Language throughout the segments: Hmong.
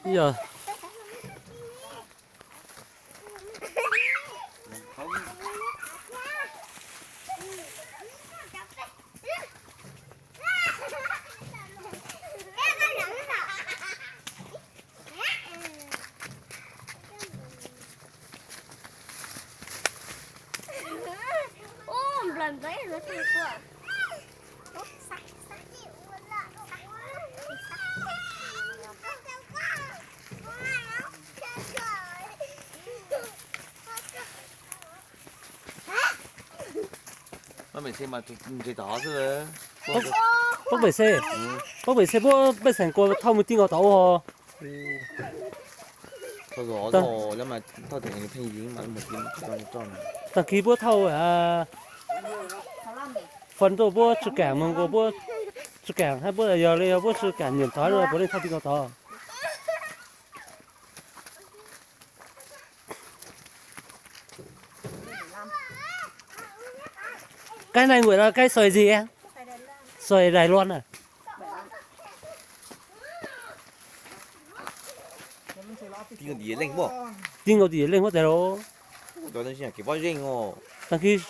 Yog. Pab pem xe mas ntses tom hov xwb. Pab pem xe, pab pem xe puab pej xeem kuas thauj mus ti nkaus tod ua ho. Tag kis puab thauj fas rau puab tsi kaam moog kuas puab tsi kaam hab puab yog le yog puab tsi kaam nyiam tod no puav leej thauj ti nkaus tod. Cái này gọi là cái xoài gì em? Xoài Đài Loan à? Ti nkaus tim yim leej huab tais los. Tag kis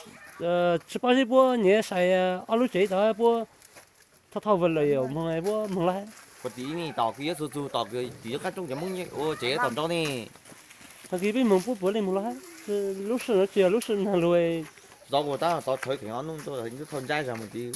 tsi paub zeb puab nyiam sai ob lub tsev tod puab thauj thauj vwm lawm moog puab moog lawm. Kuv tim ib tog kws yuav txug txug tog kws tim yuav qab roob cov Hmoob ua tsev tom nraud ne. Tag kis peb moog puab puav leej moog lawm. Lub sij no tsi yog lub sij nag lug. Zov kuv tab tom thawv kheev ob nub ntuj thauj ntsab zog mus tid.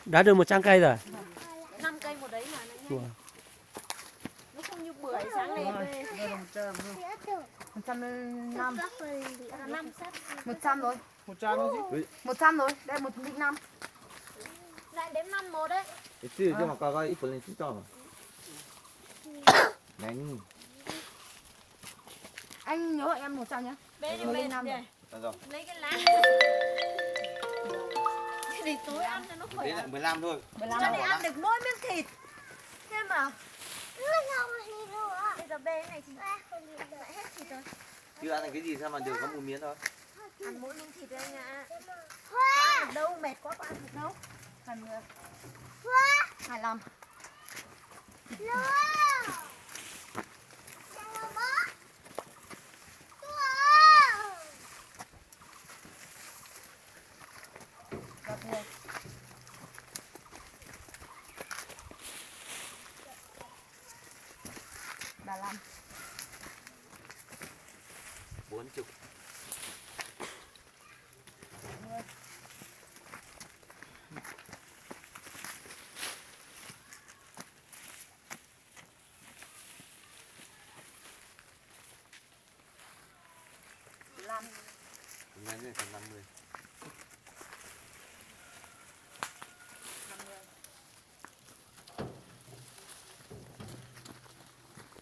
Đã được một trăm cây rồi. Một trăm rồi. Một trăm rồi. Đây một trăm linh năm. Đây đếm năm một đấy. Ib tug ib tug ho ko ko ib puas leej tib toj. Anh nhớ em một trăm nhé. Một trăm linh năm. Lấy cái lá. Để tối ăn cho nó khỏe. Mười lăm thôi. Mười lăm. Cho để ăn được mỗi miếng thịt. Thêm à? Bây giờ bê cái này thì lại hết thịt rồi. Chưa ăn được cái gì sao mà giờ có một miếng thôi. Ăn mỗi miếng thịt thôi anh ạ. Ăn được đâu, mệt quá, có ăn được đâu. Phần, ờ, hai lăm. Ba lăm. Bốn chục. Năm. Năm mươi.